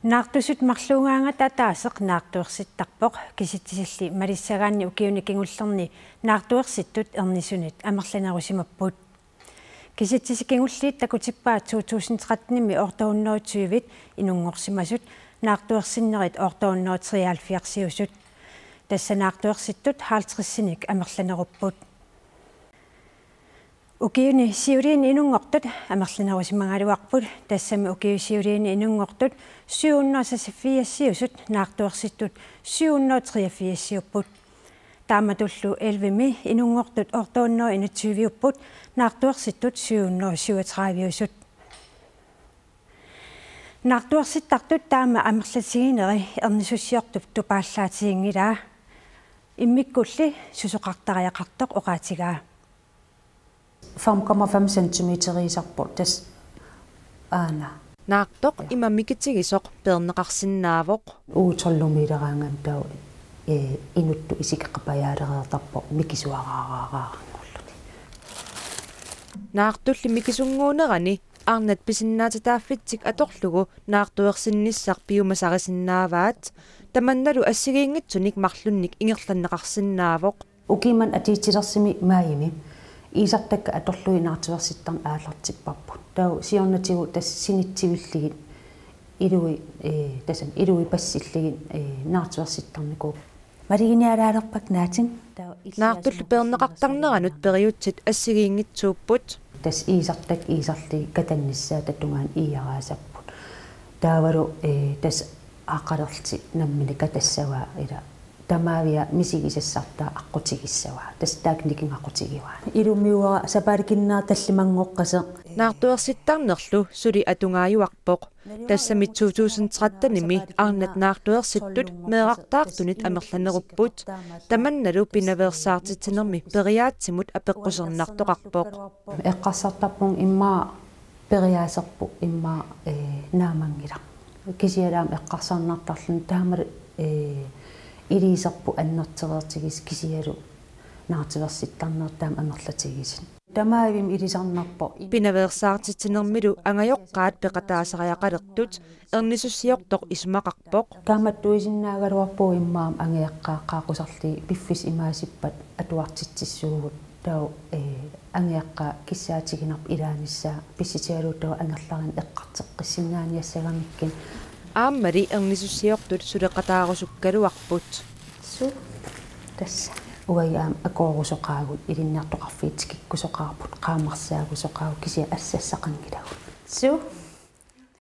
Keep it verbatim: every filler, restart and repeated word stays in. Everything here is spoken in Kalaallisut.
Naartusut marluugaangata ataaseq naartuersittarpoq, kisitsisilli malissagaanni ukiuni kingullerni naartuersittut ernisunit amerlanerusimapput. Kisitsisit kingulliit takutippaat to tusind tretten-imi otte hundrede og tyve inunngorsimasut, naartuersinnerit otte hundrede og treoghalvfjerds-iusut. Tassa naartuersittut halvtreds-inik amerlanerupput. Ukiuni siuliini inunngortut amerlanerusimagaluarput, tassami ukiut siuliini inunngortut syv hundrede og seksogfirs-iusut, naartuersittut syv hundrede og treogfirs-iupput. Taamatullu elleve-mi inunngortut otte hundrede og enogtyve-upput, naartuersittut syv hundrede og syvogtredive-usut. Naartuersittartut taama amerlatigineri ernisussiortup tupaallaatiginngilaa. Immikkulli susoqartariaqartoq oqaatigaa. Fem komma fem centimeteriusarpoq tassa aana. Naartoq ima mikitigisoq peerneqarsinnaavoq. Uutsorlumiileraangami taava, ee, inuttut isikeqapajaareertarpoq mikisuaraaraaraanngorluni. Naartulli mikisunnguunerani arnat pisinnaatitaaffitsik atorlugu naartuersinnissaq piumasarisinnaavaat, tamannalu assigiinngitsunik marlunnik ingerlanneqarsinnaavoq. Ukiumut atuutilersumi maajimi iisartakkat atorlugit naartuersittarneq aallartipparput. Taava siornatigut tassa sinitsivillugit ilui, ee, tassami ilui passillugit, ee, naartuersittarnikuupput. Maluginialaalerpakka naatsumik. Taava issiasumut. Naartullu peerneqartarneranut periutsit assigiinngitsuupput. Tassa iisartakkat iisarlugit katannissaata tungaanut iiaraasapput. Taavalu, ee, tassa aqalerlutik nammineq katassavaat, ila tamaavia misigisassartaa aqqutigissavaa. Tassa taakku nikingaqutigivaa. Ilumiuara sapaatip-akunnera tallimanngorpaseq. Naartuersittarnerlu suli atungaajuarpoq. Tassami to tusind tretten-imi arnat naartuersittut meerartaartunit amerlanerupput. Tamannalu pinaveersaartitsinermi periaatsimut apeqqusernartoqarpoq. Eqqarsartarpunga immaqa periaaserput immaqa, ee, naammanngilaq. Kisianni aamma eqqarsarnartarluni taamalu, ee, iliuuserput annertuereertigisoq kisianni naartuersittarneq taama amerlatigisoq. Tamaavimmi ilisarnarpoq. Pinaveersaartitsinermilu angajoqqaat peqataasariaqalertut ernisussiortoq isumaqarpoq. Kaammattuisinnaagaluarpugut immaqa angajoqqaat qaaqqusarlugit piffissaq imaasippat atuartitsissuugut. Taava, ee, angajoqqaat kissaatiginarpoq ilaanissaa pissutigalugu taava angerlarineq eqqartoqqissinnaaniassagamikkit. Aammali ernisussiortut suleqataarusukkaluarput. Suu. Tassa. Uagut aamma akuurusoqaagut, ilinniartoqarfiit tikikkusoqaarput, qaammarsaagusoqaagut kisianni assassaqanngilagut. Suu.